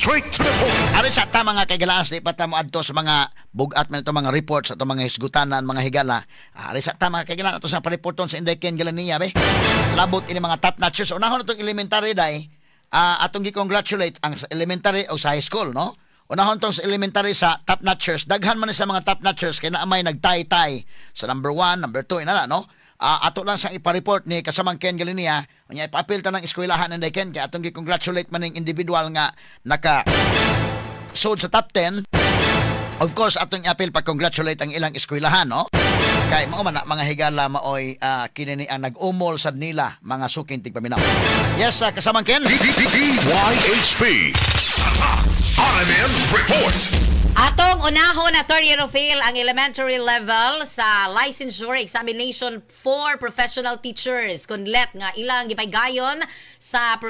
Straight to the point. Ari sa ta, mga kaigalaan, di pa ta mo adto sa mga bugat man ito mga reports ato mga hisgutanan, mga higala. Ari sa ta, mga kaigalaan, ato sa pariporton sa Inday Ken Galania be. Labot ini mga top notchers. Unahon atong elementary day, atong gi-congratulate ang sa elementary o sa high school, no? Unahon tong sa elementary sa top notchers. Daghan man ni sa mga top notchers kay naa may nagtay-tay sa number 1, number 2 ina na, no? Ato lang siyang ipa-report ni kasamang Ken Galinia. Unya ipapil ta ng eskwelahan ng Ken kay atong gi-congratulate man ning individual nga naka sud sa top 10. Of course, atong i-apil pa-congratulate ang ilang eskwelahan, no? Kay mao man na, mga higala, maoy kini ni ang nag-umol sad nila, mga suking tigpaminaw. Yes, kasamang Ken. DYHP. RMN Report. Atong unahon, Attorney Rofil, ang elementary level sa licensure examination for professional teachers. Kunlet nga ilang gipaygayon sa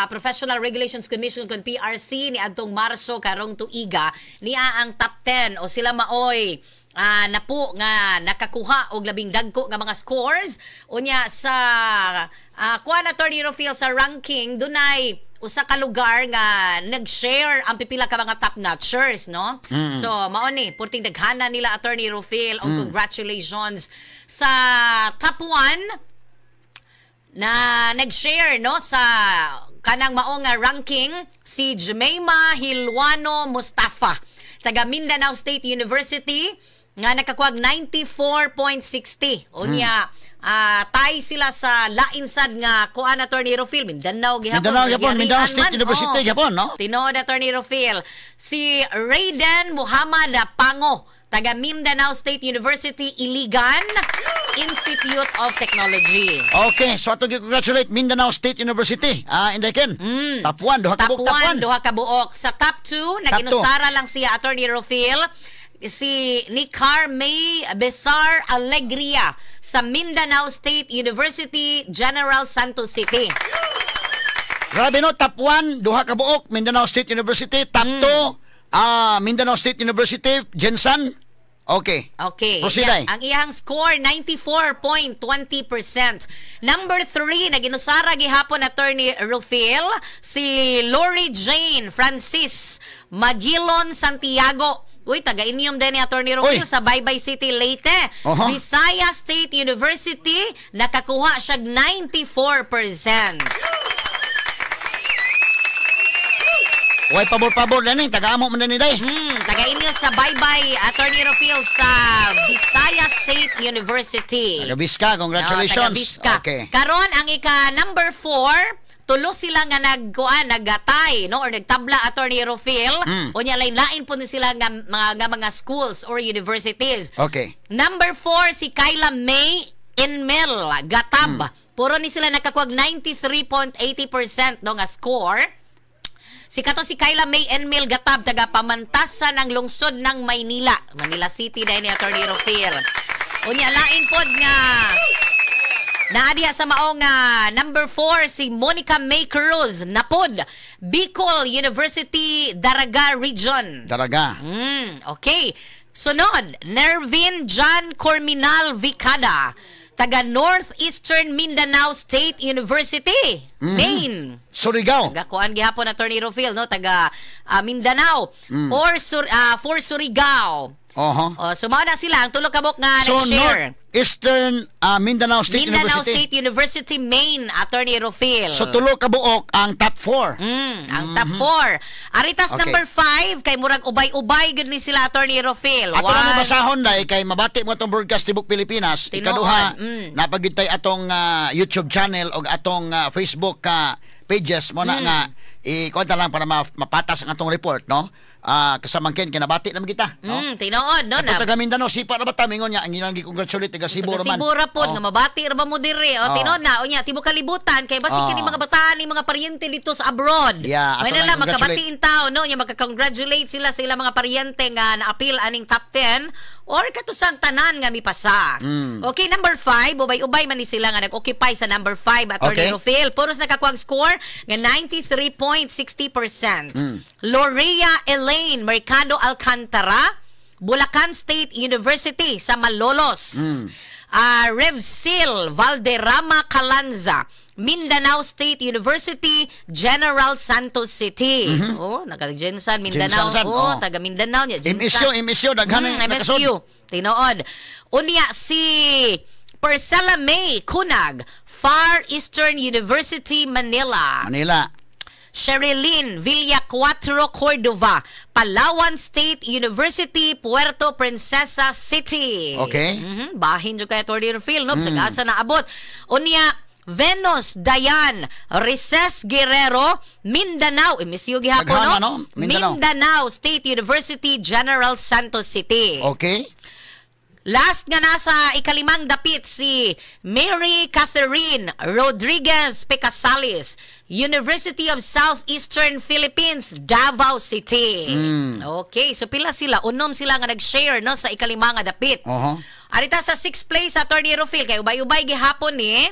Professional Regulations Commission kon PRC ni adtong Marso karong tuiga, niya ang top 10 o sila maoy napo nga nakakuha og labing dagko nga mga scores. Unya sa kuan, Attorney Rofil, sa ranking dunay usa ka lugar nga nag-share ang pipila ka mga top notchers, no? So mao ni purting daghana nila, Attorney Rofil, og congratulations sa top 1 na nag-share, no, sa kanang mao nga ranking, si Jemima Hilwano Mustafa, taga Mindanao State University, nga nakakuha 94.60. Unya tay sila sa lain sad nga kuan, Attorney Rofil, Mindanao gihapon. Mindanao gihapon, Mindanao Gyarian State man. University Oh. gihapon, no? Tinuod, Attorney Rofil. Si Rayden Muhammad Pango, taga Mindanao State University, Iligan Institute of Technology. Okay, so atong congratulate Mindanao State University. Inday Ken. Top 1, duha ka Top buok, top 1, 1. duha ka buok. Sa top 2, nag-inusara lang siya, Attorney Rofil, si Nicar May Besar Alegria sa Mindanao State University, General Santos City. Grabe no, top 1, duha ka buok, Mindanao State University, top 2, Mindanao State University, Gensan. Okay. Okay. Proceed Iya, ay. ang iyang score, 94.20%. Number 3, naginusara gihapon, Attorney Rufil, si Lori Jane Francis Magilon Santiago. Uy, taga inyom din ni Attorney Rufil Uy. sa Baybay City, Leyte. Visayas State University, nakakuha siya 94%. Way pabor-pabor lang ni, taga-amo man ni day. Taga inyo sa Baybay, Attorney Rufil, sa Visayas State University. Taga Biska, congratulations. No, taga Biska. Okay. Karon ang ika number 4, tulo sila nga nagkuan, naggatay, no, or nagtabla, Attorney Rofil. Unya lain-lain po ni sila nga mga schools or universities. Number 4, si Kyla May Inmel Gatab. Puro ni sila nakakuag 93.80%, no, nga score. Si kato si Kyla May Enmel Gatab, taga Pamantasan ng lungsod ng Maynila. Manila City dahil ni Attorney Rofil. Unya lain pod nga naa diha sa mao nga number 4, si Monica May Cruz Napod, Bicol University, Daraga Region. Daraga. Okay. Sunod, Nervin John Corminal Vicada, taga Northeastern Mindanao State University, Maine. Surigao. Taga kuan gihapon, Attorney Rofil, no, taga Mindanao or for Surigao. Oh, so mao na sila ang tulo ka buok nga So, nag-share. Northeastern Mindanao State Mindanao University. State University, Maine, Attorney Rofil. So, tulo ka buok ang top 4. Ang top 4. Aritas number 5 kay murag ubay-ubay gud ni sila, Attorney Rofil. Ato lang One, basahon dai kay mabati mo atong broadcast tibok Pilipinas. Tinuod, Ikaduha, napagitay atong YouTube channel og atong Facebook pages mo na nga i-kwenta lang para mapatas ang atong report, no? Kasamang Ken, kinabati naman kita, no? Tinuod, no, Ato na. taga Mindanao, sipa na ba ta mingon niya ang ilang gi-congratulate taga Cebu Taga raman. Cebu ra pod nga mabati ra ba mo diri? O tinuod na, unya tibok kalibutan kay basig kini mga bataan ni mga paryente dito sa abroad. Yeah, ato May na lang lang congratulate. makabati in taon, no, nya maka-congratulate sila sa ilang mga paryente nga naapil aning top 10 or katusang tanan nga mipasa. Okay, number 5, ubay-ubay man ni sila nga nag-occupy sa number 5, Attorney Rofil. Puros nakakuha ang score nga 93.60%. Lorea Elaine Mercado Alcantara, Bulacan State University sa Malolos. Revsil Valderrama Calanza, Mindanao State University, General Santos City. Oh, naka-GenSan, Mindanao. GenSan, Oh, oh. taga Mindanao niya. GenSan. MSU, MSU, daghan nakasud. MSU. Tinuod. Unya si Percela May Kunag, Far Eastern University, Manila. Manila. Sherilyn Villacuatro Cordova, Palawan State University, Puerto Princesa City. Bahin jud kay Attorney Rufil, no? Bisag asa na abot. Unya, Venus Dayan Rices Guerrero, Mindanao. MSU gihapon, Daghan, no? ano? Mindanao. Mindanao State University, General Santos City. Last nga nasa ikalimang dapit si Mary Catherine Rodriguez Pecasales, University of Southeastern Philippines, Davao City. Okay, so pila sila? Unom sila nga nag-share, no, sa ikalimang nga dapit. Arita sa sixth place, Attorney Rufil, kay ubay-ubay gihapon ni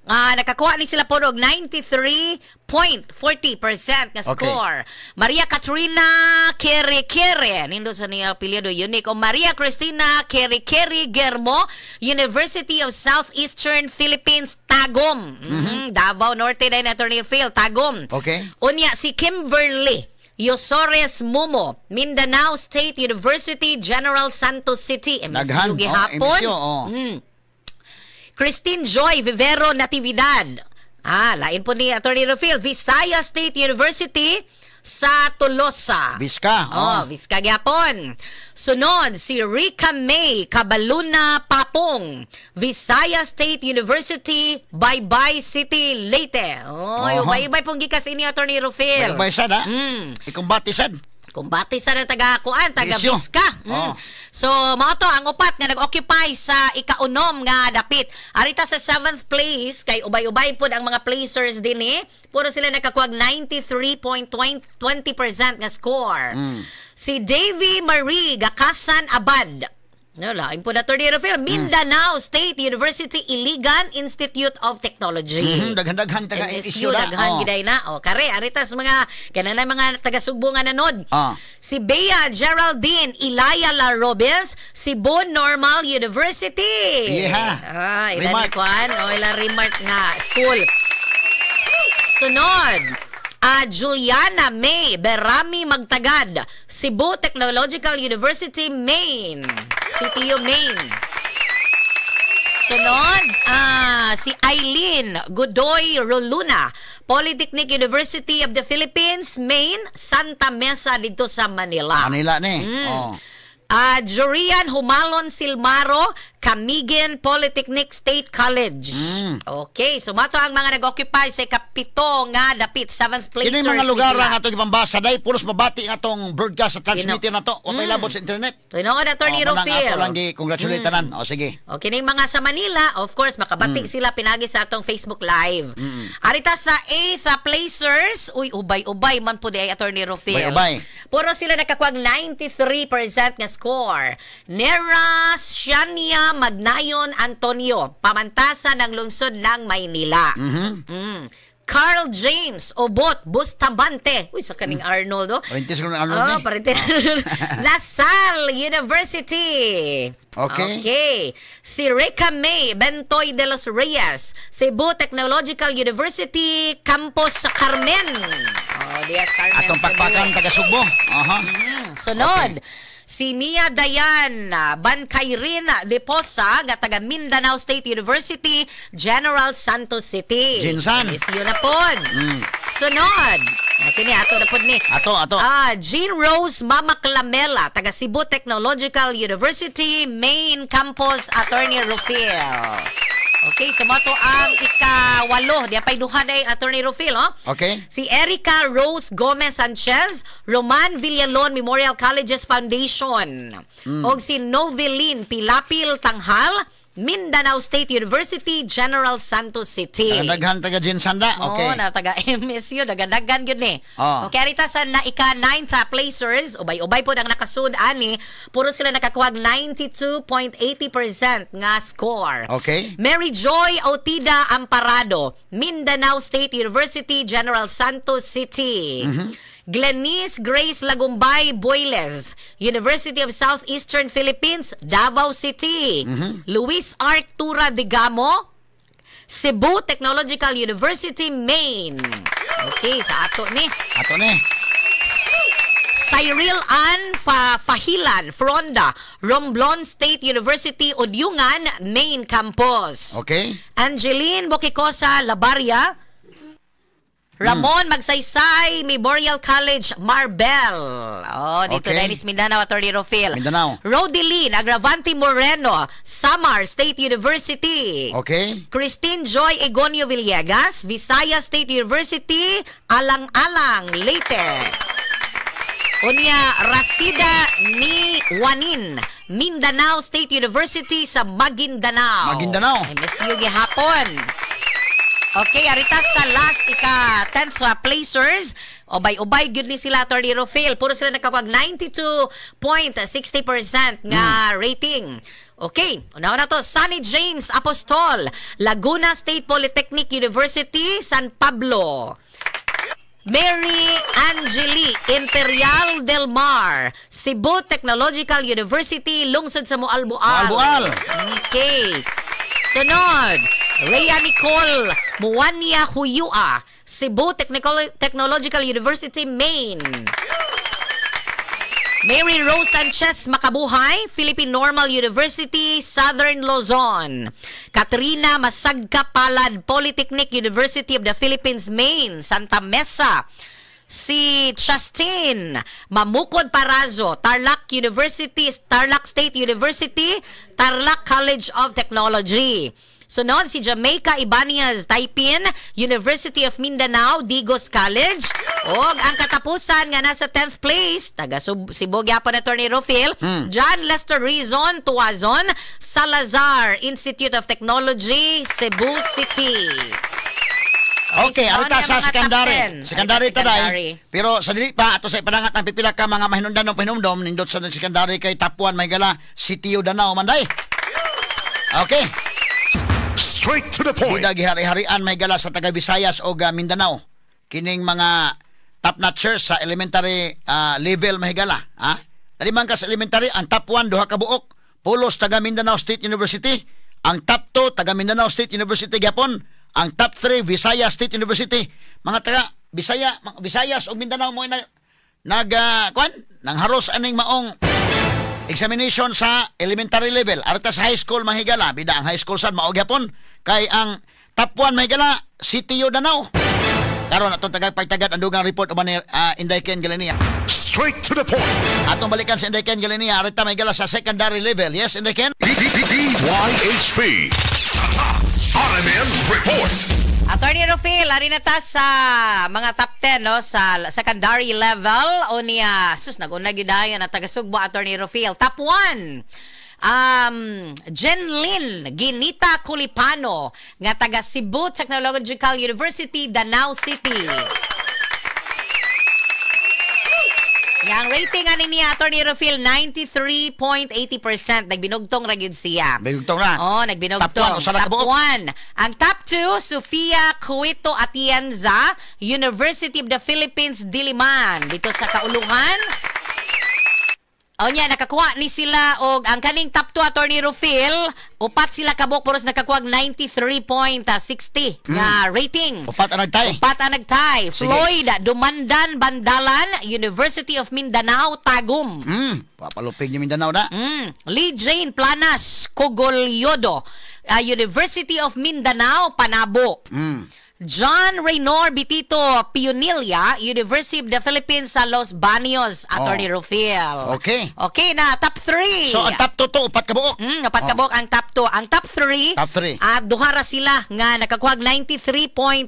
nakakuha ni sila po og 93.40% nga score. Maria Katrina Kere-Kere, nindo sa niya apelyido, unique. O Maria Cristina Kere-Kere Germo, University of Southeastern Philippines, Tagum. Davao Norte din, Attorney Phil, Tagum. Unya si Kimberly Yosores Mumo, Mindanao State University, General Santos City. MSU Daghan, oh, gihapon. MSU, oh. Christine Joy Vivero Natividad. Lain po ni Attorney Rufil. Visaya State University sa Tolosa. Visca, Oh, oh. Visca gyapon. Sunod, si Rica May Cabaluna Papong, Visaya State University, Baybay City, Leyte. Oh, ubay-ubay pong gikas ini, Attorney Rufil. Ubay sad, ha? Ikumbati sad. Kumbate sa na taga kuan, taga Isyo. Visca. So mao to ang upat nga nag-occupy sa ikaunom nga dapit. Arita sa seventh place kay ubay-ubay pod ang mga placers dinhi. Puro sila nakakuha 93.20% nga score. Si Davy Marie Gakasan Abad. No, lain po na, Attorney Rufil. Mindanao State University Iligan Institute of Technology. Daghan-daghan taga MSU, issue na. Daghan giday na. O, kare, aritas mga kananay mga taga-Sugbo nga nanod. Si Bea Geraldine Ilaya La Robes, Cebu Normal University. Yeha. Ilan Remark. ni Kwan? O, ilan remark nga school. Sunod. Juliana May Berami Magtagad, Cebu Technological University, Main. CTU Main. Sunod, si Eileen Godoy Roluna, Polytechnic University of the Philippines, Main, Santa Mesa dito sa Manila. Manila ni. Oh. Jurian Humalon Silmaro, Camiguin Polytechnic State College. Okay, so mato ang mga nag-occupy sa ikapito nga dapit, seventh placers Kini mga lugar ni sila. ang atong ipambasa dai pulos mabati ang atong broadcast sa transmitter na to. Wa pay labot sa internet. Tinuod, Attorney Oh, manang Rufil. ato lang gi congratulate tanan. O sige. Okay, ning mga sa Manila, of course, makabati sila pinagi sa atong Facebook Live. Arita sa 8th placers, uy, ubay-ubay man po di ay, Attorney Rufil. Ubay-ubay. Puro sila nakakuha 93% nga score. Nera Shania Magnayon Antonio, pamantasan ng lungsod ng Maynila. Carl James Obot Bustamante. Uy, sa kaning Arnold, oh. Parintis ko ng Arnold Oh, ni. parintis. La Salle University. Okay. Si Rica May Bentoy de los Reyes, Cebu Technological University, Campus sa Carmen. Oh, Diaz Carmen, Atong Cebu. pakpakan taga Sugbo. Aha. Sunod, si Mia Dayan Bancairin de Posa, nga taga Mindanao State University, General Santos City. GenSan. Is yun na pod. Sunod. Kini ato na pod ni. Ato, ato. Jean Rose Mama Clamela, taga Cebu Technological University, Main Campus, Attorney Rufil. Okay, so mo to ang ikawalo. Di pa'y duha na, Attorney Rufil, oh. Si Erica Rose Gomez Sanchez, Roman Villalon Memorial Colleges Foundation. Og si Noveline Pilapil Tanghal, Mindanao State University, General Santos City. Daghan taga GenSan da. Okay. Oo, na taga MSU, daghan-daghan gyud ni. Okay, arita sa na ika 9th placers, ubay-ubay po ang nakasud ani, puro sila nakakuha 92.80% nga score. Mary Joy Otida Amparado, Mindanao State University, General Santos City. Glenise Grace Lagumbay Boyles, University of Southeastern Philippines, Davao City. Luis Artura Digamo, Cebu Technological University, Main. Okay, sa ato ni. Ato ni. Cyril Ann Fahilan Fronda, Romblon State University, Odiongan, Main Campus. Angeline Boquicosa Labaria, Ramon Magsaysay Memorial College, Marbel. Oh, dito Dennis Mindanao, Attorney Rofil. Mindanao. Rodeline Agravante Moreno, Samar State University. Christine Joy Egonio Villegas, Visayas State University, Alang-Alang, Leyte. Unya, Rasida ni Wanin, Mindanao State University sa Maguindanao. Maguindanao. I miss you gihapon. Okay, arita sa last ika 10th placers. Ubay-ubay gyud ni sila, Attorney Rofil. Puro sila nakakuha 92.60% nga rating. Okay, una na to, Sunny James Apostol, Laguna State Polytechnic University, San Pablo. Mary Angeli Imperial del Mar, Cebu Technological University, lungsod sa Moalboal. Moalboal. Okay. Sunod, Rhea Nicole Muwania Huyua, Cebu Technological University, Main. Mary Rose Sanchez Makabuhay, Philippine Normal University, Southern Luzon. Katrina Masagka Palad, Polytechnic University of the Philippines, Main, Santa Mesa. Si Justine Mamukod Parazo, Tarlac University, Tarlac State University, Tarlac College of Technology. Sunod, si Jamaica Ibanez Taipin, University of Mindanao, Digos College. Og ang katapusan nga nasa 10th place, taga Cebu gyapon, Attorney Rofil, John Lester Rizon Tuazon, Salazar Institute of Technology, Cebu City. Okay, So, arita ano sa yung mga top secondary. 10? Secondary Arita taday. secondary. Pero sa dili pa ato sa ipadangat ang pipila ka mga mahinungdan ng pahinumdom nindot sa secondary kay top 1 may gala CTU Danao manday. Okay. Straight to the point. Bida gihari-harian may gala sa taga Visayas o Mindanao. Kining mga top notchers sa elementary level mahigala, ha? Dali ka sa elementary, ang top 1 duha ka buok, pulos taga Mindanao State University, ang top 2 taga Mindanao State University gyapon, ang top 3 Visayas State University. Mga taga Bisaya, mga Visayas ug Mindanao mo na nag kuan nang haros aning maong examination sa elementary level. Arta sa high school mahigala, bida ang high school sad mao gyapon kay ang top 1 mahigala CTU Danao. Karon atong tagag pagtagad ang dugang report uban ni Inday Ken Galenia. Straight to the point. Atong balikan si Inday Ken Galenia arita mahigala sa secondary level. Yes, Inday Ken? D D D DYHP. RMN Report. Attorney Rofil, ari na ta sa mga top 10, no, sa secondary level o niya sus naguna gyud dayon ang taga Sugbo, Attorney Rofil. Top 1. Jenlyn Ginita Culipano nga taga Cebu Technological University, Danao City. Yang rating ani niya, Attorney Rofil, 93.80%. Nagbinugtong ra gyud siya. Binugtong na. Oh, nagbinugtong. Top 1 usa ra ka Top buok. 1. Ang top 2, Sofia Cuito Atienza, University of the Philippines, Diliman. Dito sa Kauluhan. O niya, nakakuha ni sila og ang kaning top 2, Attorney Rufil, upat sila kabuk puros nakakuha og 93.60 nga rating. Upat ang nagtay. Upat ang nagtay. Sige. Floyd Dumandan Bandalan, University of Mindanao, Tagum. Papalupig ni Mindanao na. Lee Jane Planas Cogoliodo, University of Mindanao, Panabo. John Raynor Bitito Pionilla, University of the Philippines sa Los Baños, Attorney Rufil. Okay. Okay na, top 3. So ang top 2 to upat ka buok. Upat ka buok ang top 2. Ang top 3, Top 3. At duha ra sila nga nakakuha og 93.40%.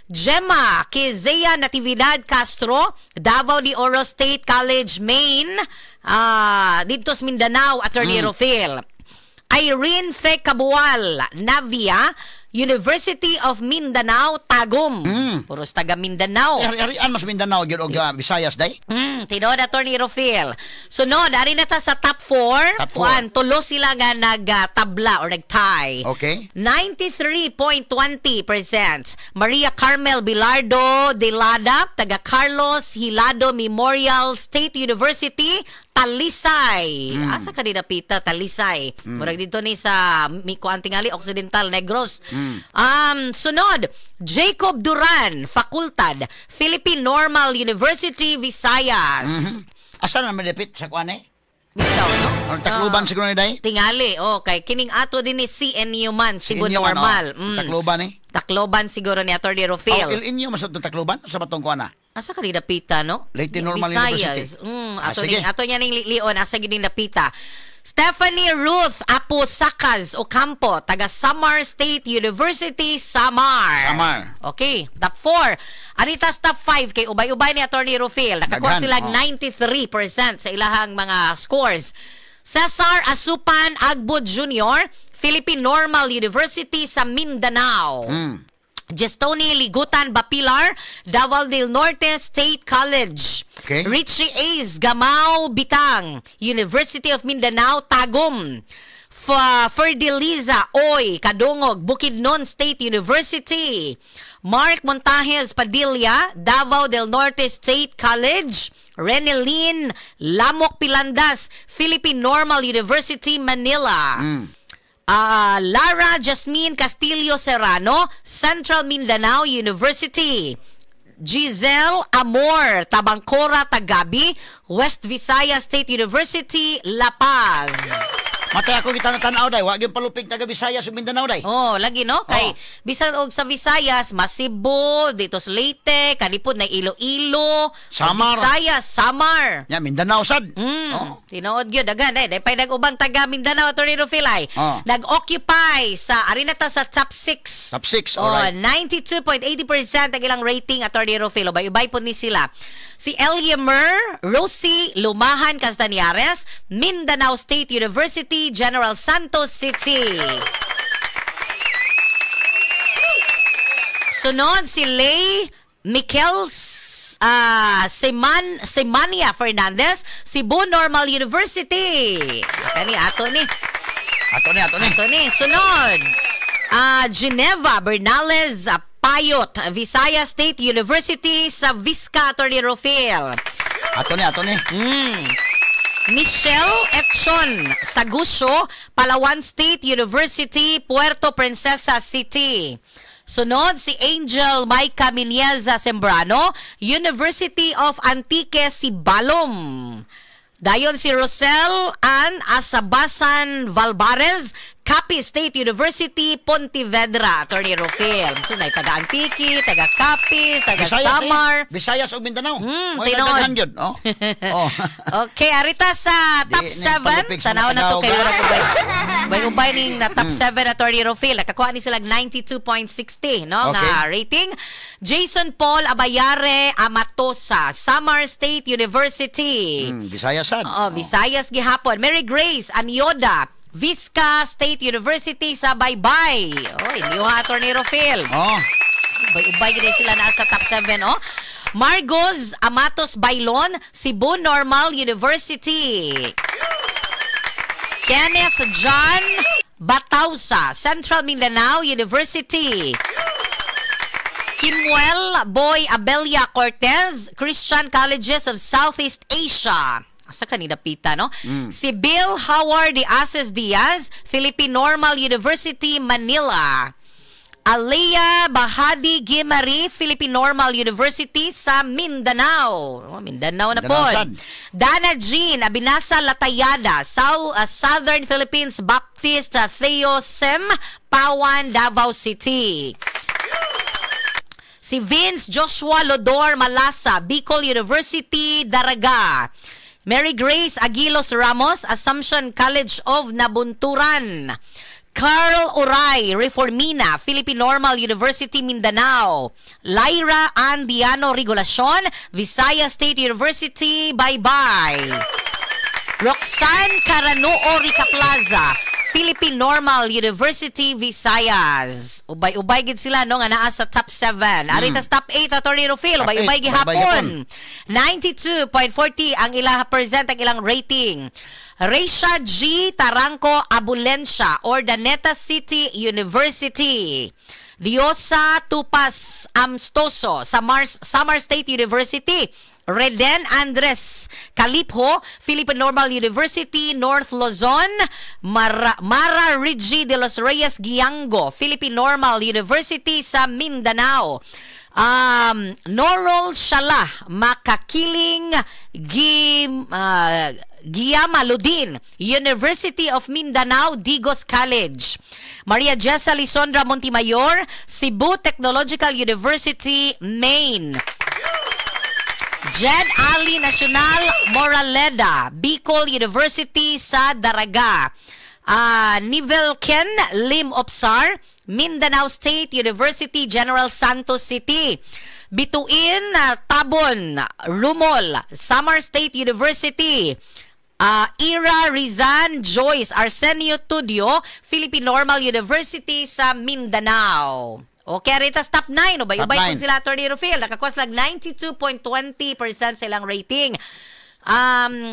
Gemma Kezia Natividad Castro, Davao de Oro State College, Main, dito sa Mindanao, Attorney Rufil. Irene Fe Cabual, Navia, University of Mindanao, Tagum. Puros taga Mindanao. Hari-harian mas Mindanao gyud og Visayas day. Tinuod, Attorney Rofil. Sunod, ari na ta sa top 4. Top four. Kuan, tulo sila nga nagtabla or nag-tie. 93.20%. Maria Carmel Bilardo de Lada, taga Carlos Hilado Memorial State University, Talisay. Asa ka dinapita, Talisay? Murag dito ni sa kuan tingali Occidental Negros. Sunod, Jacob Duran, Fakultad, Philippine Normal University, Visayas. Asa na malapit sa kuan eh? Bitaw, no? Ang Tacloban siguro ni day? Tingali, okay. Kining ato din ni CNU man, Cebu Inyo man, Normal. oh. Tacloban eh. Tacloban siguro ni Attorney Rofil. Oh, inyo mas Tacloban sa batong kuan ah. Asa ka dapita, no? Leyte Normal Visayas. University. Ato Sige. ning ato niya ning lion asa gid ning dapita. Stephanie Ruth Apo Sakas Ocampo, taga Samar State University, Samar. Samar. Okay, top 4. Aritas top 5 kay ubay-ubay ni Attorney Rufil. Nakakuha Daghan, sila oh. 93% sa ilahang mga scores. Cesar Asupan Agbud Jr., Philippine Normal University sa Mindanao. Gestoni Ligutan Bapilar, Davao del Norte State College. Richie Ace Gamao Bitang, University of Mindanao, Tagum. Ferdiliza Oy Kadungog, Bukidnon State University. Mark Montajes Padilla, Davao del Norte State College. Renelyn Lamok Pilandas, Philippine Normal University, Manila. Lara Jasmine Castillo Serrano, Central Mindanao University. Giselle Amor Tabancora Tagabi, West Visayas State University, La Paz. Matay ako kita na tanaw day, wa gyud palupig taga Visayas ug Mindanao day. Oh, lagi no kay bisan og sa Visayas, Masibo, dito sa Leyte, kanipod na Iloilo, Samar. Visayas, Samar. Ya Mindanao sad. Tinuod gyud daghan eh. Dahil nag-ubang taga Mindanao, Attorney Rufilay. Nag-occupy sa arinata sa top 6. Top 6, Oh, alright. 92.80% ang ilang rating, Attorney Rufilo. Ubay-ubay po ni sila. Si Eliemer Rosie Lumahan Castañares, Mindanao State University, General Santos City. Sunod si Lay Mikel Semania Fernandez, Cebu Normal University. Kani ato ni. Ato ni, ato ni. Ato ni. Sunod. Geneva Bernales Payot, Visayas State University sa Visca, Attorney Rofil. Ato ni, ato ni. Michelle Etchon Saguso, Palawan State University, Puerto Princesa City. Sunod si Angel Maica Minieza Sembrano, University of Antique Sibalom. Dayon si Rosel Ann Asabasan Valvarez, Capiz State University, Pontevedra, Attorney Rofil. So, na taga Antique, taga Capiz, taga Visayas, Samar. Eh. Visayas ug Mindanao. Tinuod. Daghan gyud, oh. Oh. Okay, arita sa top Di, ning 7. palupig sa Tanaw na to mga kay taga. murag ubay. Ubay-ubay ning na top 7, Attorney Rofil. Nakakuha ni sila 92.60, no, nga rating. Jason Paul Abayare Amatosa, Samar State University. Visayas sad. Oh, Visayas gihapon. Mary Grace Anyoda, Visca State University sa Baybay. Oh, inyo Attorney Rofil. Oh. Ubay-ubay gid sila naa sa top 7, oh. Margos Amatos Bailon, Cebu Normal University. Kenneth John Batausa, Central Mindanao University. Kimuel Boy Abelia Cortez, Christian Colleges of Southeast Asia. Asa kanina pita, no? Si Bill Howard de Aces Diaz, Philippine Normal University, Manila. Alea Bahadi Gimari, Philippine Normal University sa Mindanao. Oh, Mindanao na po. Dana Jean Abinasa Latayada, Southern Philippines Baptist Theo Sem, Pawan, Davao City. Si Vince Joshua Lodor Malasa, Bicol University, Daraga. Mary Grace Aguilos Ramos, Assumption College of Nabunturan. Carl Oray Reformina, Philippine Normal University, Mindanao. Lyra Andiano Regulacion, Visayas State University, bye-bye. Roxanne Caranuo Rica Plaza, Philippine Normal University, Visayas. Ubay-ubay gid sila no nga naa sa top 7. Arita sa top 8, Attorney Rufil, ubay-ubay gihapon. 92.40 ang ilang percent ang ilang rating. Reisha G. Taranco Abulencia, Ordaneta City University. Diosa Tupas Amstoso, Samar State University. Reden Andres Calipho, Philippine Normal University, North Luzon. Mara Rigi de los Reyes Giango, Philippine Normal University sa Mindanao. Norol Shala Makakiling Giamaludin, University of Mindanao, Digos College. Maria Jessa Lisondra Montimayor, Cebu Technological University, Maine. Jed Ali Nacional Moraleda, Bicol University sa Daraga. Nivel Ken Lim Opsar, Mindanao State University, General Santos City. Bituin Tabon Rumol, Samar State University. Ira Rizan Joyce Arsenio Tudio, Philippine Normal University sa Mindanao. Okay, rita top 9. Ubay-ubay Top po 9. sila, Attorney Rufil. Nakakuha sila 92.20% sa ilang rating.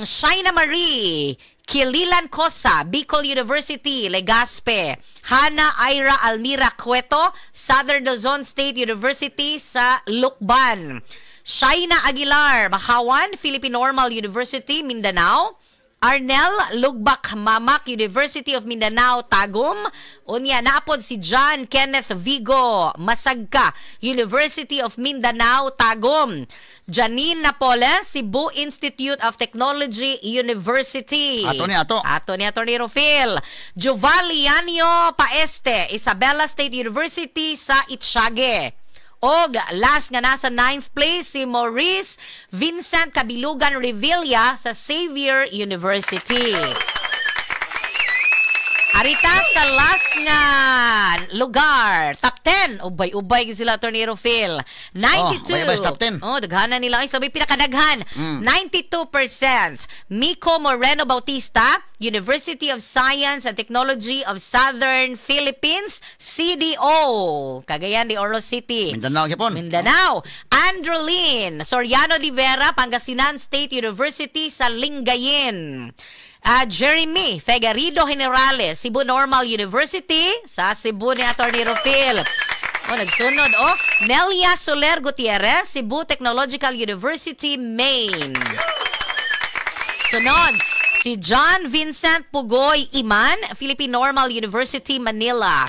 Shaina Marie Kililan Cosa, Bicol University, Legazpi. Hana Ira Almira Cueto, Southern Luzon State University sa Lucban. Shaina Aguilar Mahawan, Philippine Normal University, Mindanao. Arnel Lugbak Mamak, University of Mindanao, Tagum. Unya, naapod si John Kenneth Vigo Masagka, University of Mindanao, Tagum. Janine Napoles, Cebu Institute of Technology University. Ato ni ato. Ato ni Atty. Rofil. Jovalianio Paeste, Isabela State University sa Itchage. Og last nga nasa ninth place si Maurice Vincent Kabilugan Revilla sa Xavier University. Arita sa last nga lugar, top 10. Ubay-ubay gyud sila, Attorney Rofil. 92. Oh, ubay-ubay sa top 10. Oh, daghanan nila. Ay, sabi pinakadaghan. 92%. Miko Moreno Bautista, University of Science and Technology of Southern Philippines, CDO. Cagayan de Oro City. Mindanao gyapon. Mindanao. Andrelyn Soriano de Vera, Pangasinan State University sa Lingayen. Jeremy Fegarido Generales, Cebu Normal University sa Cebu ni Attorney Rufil. Oh, nagsunod. Oh, Nelia Soler Gutierrez, Cebu Technological University, Maine. Sunod, si John Vincent Pugoy Iman, Philippine Normal University, Manila.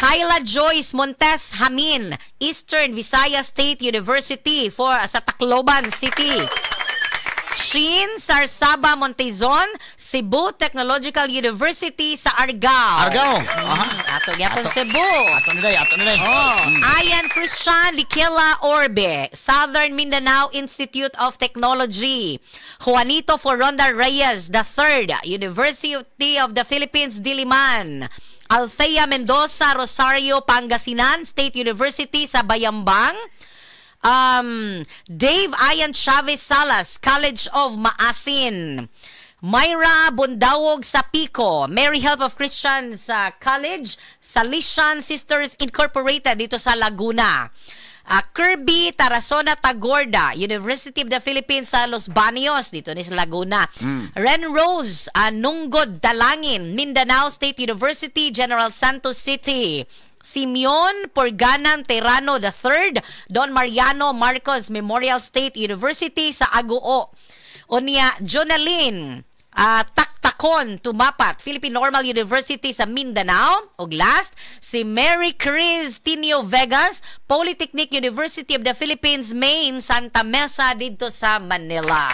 Kyla Joyce Montes Hamin, Eastern Visayas State University for sa Tacloban City. Sheen Sarsaba Montezon, Cebu Technological University sa Argao. Argao. Aha. Ato gyapon Ato. Cebu. Ato ni day, ato ni day. Oh, Ayan Christian Liquela Orbe, Southern Mindanao Institute of Technology. Juanito Foronda Reyes III, University of the Philippines, Diliman. Althea Mendoza Rosario, Pangasinan State University sa Bayambang. Dave Ian Chavez Salas, College of Maasin. Myra Bundawog Sapico, Mary Help of Christians College, Salesian Sisters Incorporated dito sa Laguna. Kirby Tarazona Tagorda, University of the Philippines sa Los Baños, dito ni sa Laguna. Ren Rose Nunggod Dalangin, Mindanao State University, General Santos City. Simeon Porganan Terano III, Don Mariano Marcos Memorial State University sa Agoo. Unya, Jonalyn Taktakon Tumapat, Philippine Normal University sa Mindanao. Ug last, si Mary Chris Tinio Vegas, Polytechnic University of the Philippines, Main, Santa Mesa, dito sa Manila.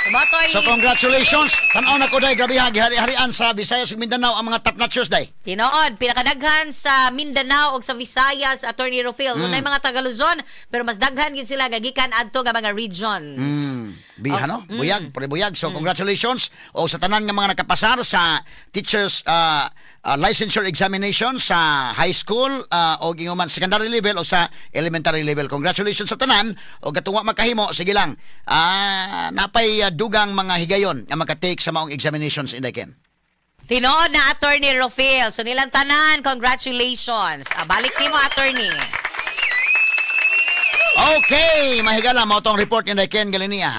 Tumatoy. So congratulations. Tan-aw na ko day, grabe ha, gihari-harian sa Visayas ug Mindanao ang mga top notchers day. Tinood, pinakadaghan sa Mindanao ug sa Visayas, Attorney Rofil. Dunay mga taga Luzon, pero mas daghan gid sila gagikan adto nga mga regions. Biha no? Buyag, pre buyag. So congratulations o sa tanan nga mga nakapasar sa teachers licensure examination sa high school o ginguman secondary level o sa elementary level. Congratulations sa tanan o katong wa makahimo, sige lang. Napay dugang mga higayon nga makatake sa maong examinations in the ken. Tinood na, Attorney Rofil. So nilang tanan, congratulations. Balik nimo, Attorney. Okay, mahigala, mao tong report ni Ken Galinia.